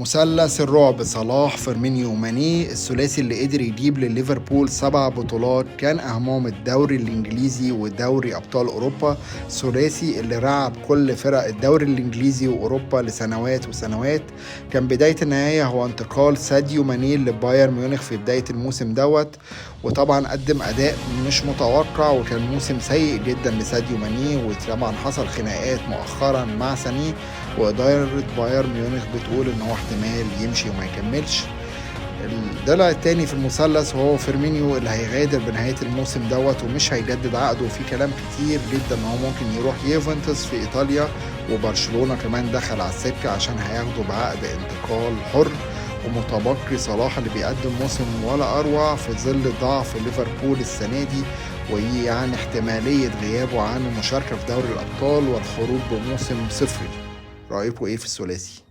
مثلث الرعب صلاح فيرمينيو ماني، الثلاثي اللي قدر يجيب لليفربول 7 بطولات كان أهمهم الدوري الإنجليزي ودوري أبطال أوروبا، الثلاثي اللي رعب كل فرق الدوري الإنجليزي وأوروبا لسنوات وسنوات. كان بداية النهاية هو انتقال ساديو ماني لبايرن ميونخ في بداية الموسم دوت، وطبعا قدم أداء مش متوقع وكان موسم سيء جدا لساديو ماني، وطبعا حصل خناقات مؤخرا مع ساني، وإدارة بايرن ميونخ بتقول إن هو احتمال يمشي وما يكملش. الضلع التاني في المثلث وهو فيرمينيو اللي هيغادر بنهاية الموسم دوت ومش هيجدد عقده، وفي كلام كتير جدا ان هو ممكن يروح يوفنتوس في ايطاليا، وبرشلونة كمان دخل على السكة عشان هياخده بعقد انتقال حر. ومتبقي صلاح اللي بيقدم موسم ولا اروع في ظل ضعف ليفربول السنة دي، ويعني احتمالية غيابه عن المشاركة في دوري الابطال والخروج بموسم صفري. رأيكم ايه في الثلاثي؟